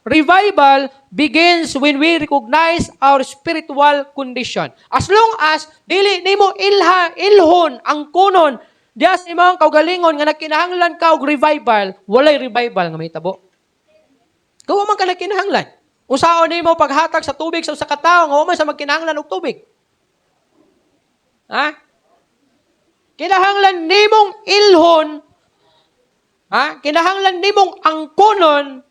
Revival begins when we recognize our spiritual condition. As long as dili nimo ilha ilhon ang kunon diya sa imong kaugalingon nga nagkinahanglan ka og revival, walay revival nga mahitabo. Kung man ka nagkinahanglan. Unsaon nimo paghatag sa tubig sa usa ka tawo nga wa man sa magkinahanglan og tubig? Ha? Kinahanglan nimong ilhon, ha? Kinahanglan nimong angkonon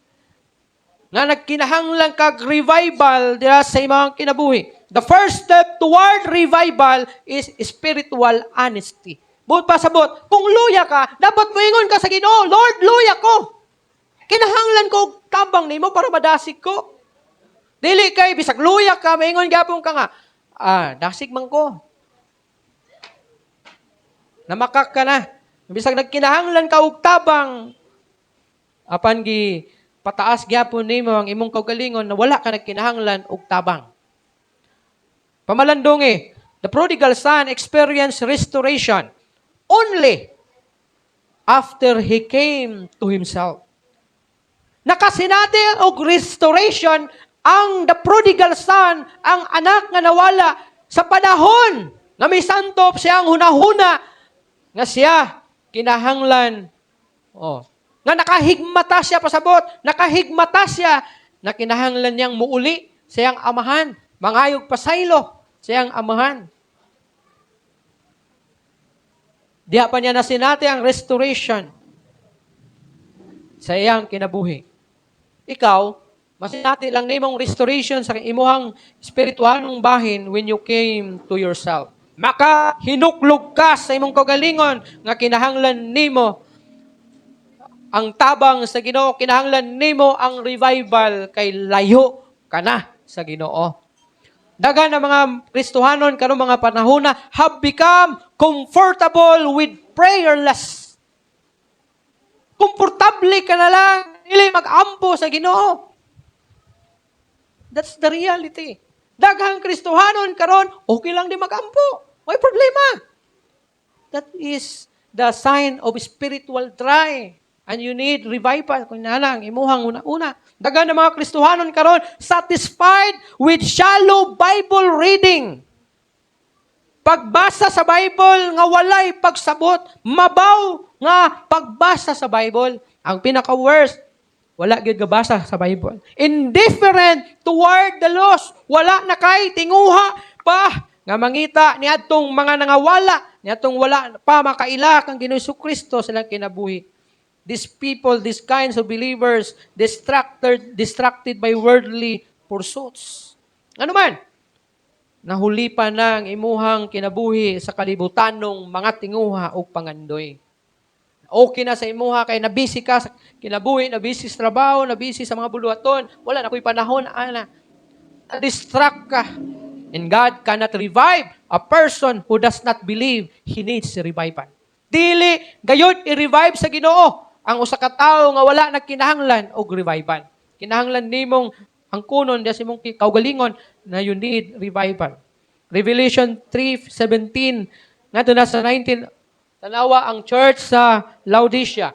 nga nagkinahanglan kag revival dira sa imong kinabuhi. The first step toward revival is spiritual honesty. Buot pasabot, kung luya ka, dapat moingon ka sa Ginoo, "Lord, luya ko. Kinahanglan ko og tabang nimo para madasig ko." Dili kay bisag luya ka, maingon gyapon ka nga, "Ah, dasig man ko." Namakak ka na. Bisag nagkinahanglan ka og tabang, apan gi pataas gyapon nimo ang imong kaugalingon na wala ka nagkinahanglan og tabang. Pamalandungi, the prodigal son experienced restoration only after he came to himself. Nakasinati og restoration ang the prodigal son, ang anak nga nawala, sa panahon nga misantop siyang hunahuna nga siya kinahanglan, oh, nga nakahigmata siya, pasabot, nakahigmata siya na kinahanglan niyang muuli sa iyang amahan, mangayog pasaylo sa iyang amahan. Diha pa niya nasinati ang restoration sa iyang kinabuhi. Ikaw, masinati lang nimong restoration sa imuhang spiritualong bahin when you came to yourself. Maka hinuklog ka sa imong kaugalingon nga kinahanglan nimo ang tabang sa Ginoo, kinahanglan nimo ang revival kay layo ka na sa Ginoo. Daghan na mga Kristohanon karong mga panahona have become comfortable with prayerless. Komportable ka na lang, dili mag-ampo sa Ginoo. That's the reality. Daghang Kristohanon karon, okay lang di mag-ampo. May problema. That is the sign of spiritual dry. And you need revival. Kung na lang, imuhang una-una. Daghan ng mga Kristohanon karon satisfied with shallow Bible reading. Pagbasa sa Bible nga walay pagsabot, mabaw nga pagbasa sa Bible. Ang pinaka-worst, wala gyud gabasa sa Bible. Indifferent toward the lost, wala na kay tinguha pa nga mangita niadtong mga nangawala, niadtong wala pa makaila kang Ginoo Kristo sa ilang kinabuhi. These people, these kinds of believers, distracted by worldly pursuits. Ano man, nahulipan ng imuhang kinabuhi sa kalibutanong mga tinguha o pangandoy. Okay na sa imuha kay nabisi ka sa kinabuhi, nabisi sa trabaho, nabisi sa mga buluhaton, wala na ko'y panahon, ana. Na-distract ka. And God cannot revive a person who does not believe he needs revival. Dili gayud i-revive sa Ginoo ang usa ka tawo nga wala nagkinahanglan og revival. Kinahanglan nimong angkunon diya sa imong kaugalingon na you need revival. Revelation 3:17 ngadto na sa 19. Tanawa ang church sa Laodicea.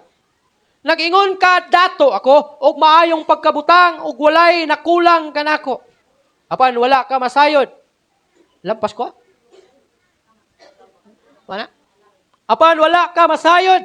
"Nag-ingon ka, 'Dato ako og maayong pagkabutang ug walay nakulang kanako. Apan wala ka masayod." Lampas ko? Wala? "Apan wala ka masayod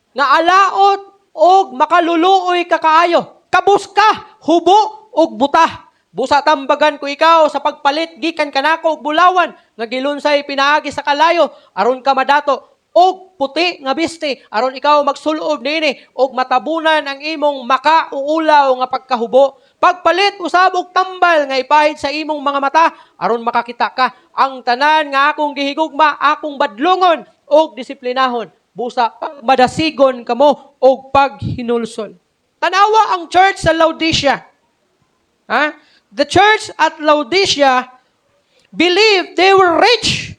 nga alaot og makaluluoy ka kaayo. Kabus ka, hubo og buta. Busa tambagan ko ikaw sa pagpalit gikan kanako og bulawan nga gilunsay pinaagi sa kalayo aron ka madato, og puti nga bisti aron ikaw magsulob niini og matabunan ang imong makauulaw nga pagkahubo. Pagpalit usab og tambal nga ipahid sa imong mga mata aron makakita ka. Ang tanan nga akong gihigugma akong badlongon og disiplinahon. Busa madasigon kamo og paghinulsol." Tanawa ang church sa Laodicea. Ha? The church at Laodicea believed they were rich.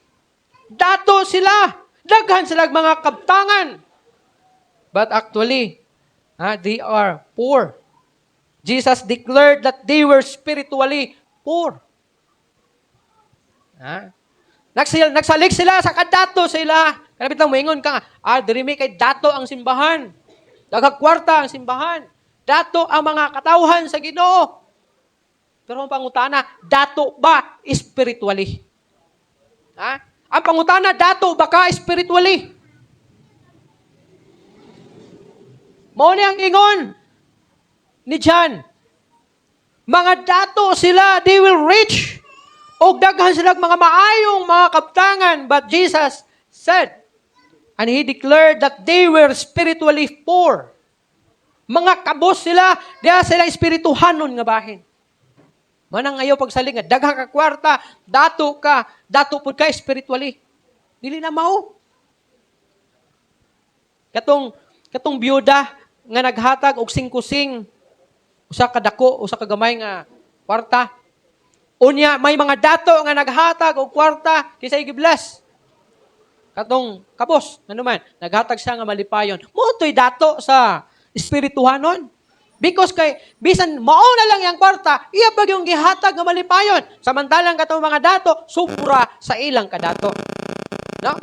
Dato sila. Daghan sila mga kabtangan. But actually, ha, they are poor. Jesus declared that they were spiritually poor. Ha? Nagsalig sila sa kadato sila. Kana bitang moingon ka nga, "Ah, diri mi kay dato ang simbahan. Daghang kwarta ang simbahan. Dato ang mga katawhan sa Ginoo. Pero ang pangutana, dato ba spiritually? Ha? Ang pangutana, dato ba ka spiritually? Mao ni ang ingon ni John. Mga dato sila, they will reach. Og daghan sila mga maayong mga kabtangan. But Jesus said, and He declared that they were spiritually poor. Mga kabos sila, diha sila espirituhanon nga bahin. Manang ayaw pagsalig nga daghan ka kwarta, dato ka, dato pud ka spiritually. Dili na mao. Katong byuda nga naghatag og singkusing, usa ka dako, usa ka gamay nga kwarta. Unya may mga dato nga naghatag og kwarta kinsay gi-bless? Katong kabos, ano man, naghatag siya nga malipayon. Mao to'y dato sa espirituhanon. Because kay bisan mao na lang yang kwarta, iya pa yung gihatag nga malipayon. Samantalang katong mga dato sobra sa ilang kadato. No?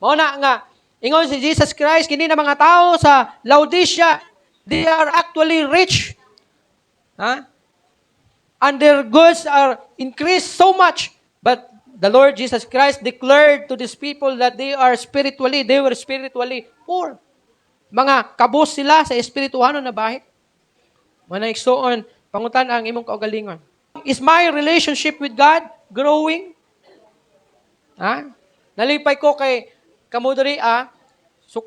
Mao na nga ingon si Jesus Christ kini na mga tao sa Laodicea, they are actually rich. Ha? And their goods are increased so much. But the Lord Jesus Christ declared to these people that they were spiritually poor. Mga kabos sila sa espirituhanon na bahin. Mga igsuon, pangutan ang imong kaugalingon. Is my relationship with God growing? Ha? Nalipay ko kay kamo diri ah, so,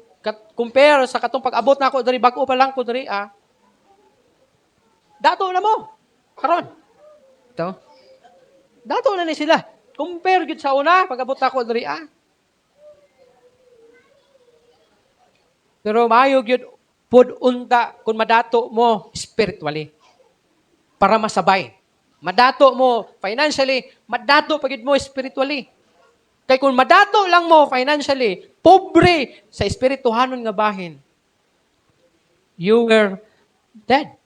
compare sa katong pag-abot na ako diri, bag-o pa lang ko diri ah. Dato na mo. Karon. Ito. Dato na ni sila. Compare gyud sa una pag-abot ako diri ah. Pero maayo gyud pud unta kung madato mo spiritually para masabay. Madato mo financially, madato pa gyud mo spiritually. Kay kung madato lang mo financially, pobre sa espirituhanon nga bahin, you were dead.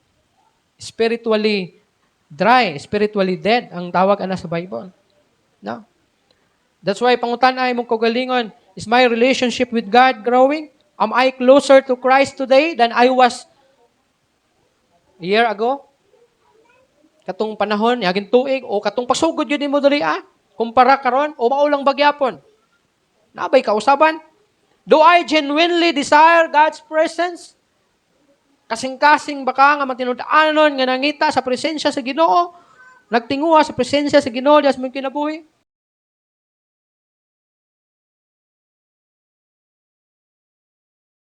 Spiritually dry, spiritually dead ang tawag ana sa Bible. No? That's why pangutan ay mong kaugalingon, is my relationship with God growing? Am I closer to Christ today than I was a year ago? Katong panahon, yaging tuig, o katong pasugod yun mo diri ah? Kumpara karon o mao lang bagyapon? Nabay kausaban? Do I genuinely desire God's presence? Kasing-kasing baka nga matinud-anon nga nangita sa presensya sa Ginoo, nagtinguha sa presensya sa Ginoo diha sa imong kinabuhi?